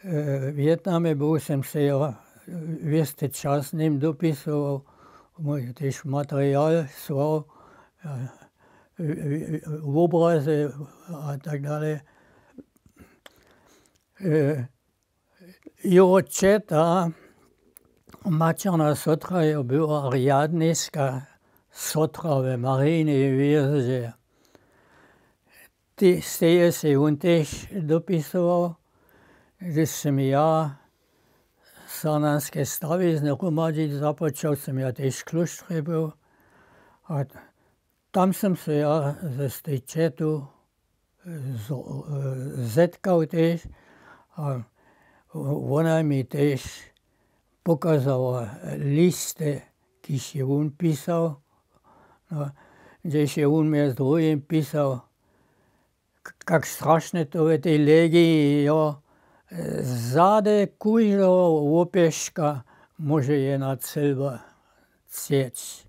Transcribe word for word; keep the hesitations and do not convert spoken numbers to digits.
W Wětnamje był sem se jo wěsty čas nim dopisował, mój tež material słał, wobrazy a tak dalej. Jeho četa, maćerna sotra jo, była rjadniska sotra we Marijnej hwězdźe. Steje sej wón tež dopisował, hdyž sym ja sarnanske stawizny hromadźić započał, sym ja tež w klóštrje był. A tam sym se ja z tej četu zetkał tež a wona mi tež pokazała listy, kiž je wón pisał, hdźež je wón mjez druhim pisał, kak strašne to w tej legiji jo, zady kóždeho łopješka móže jedna cylba cjeć.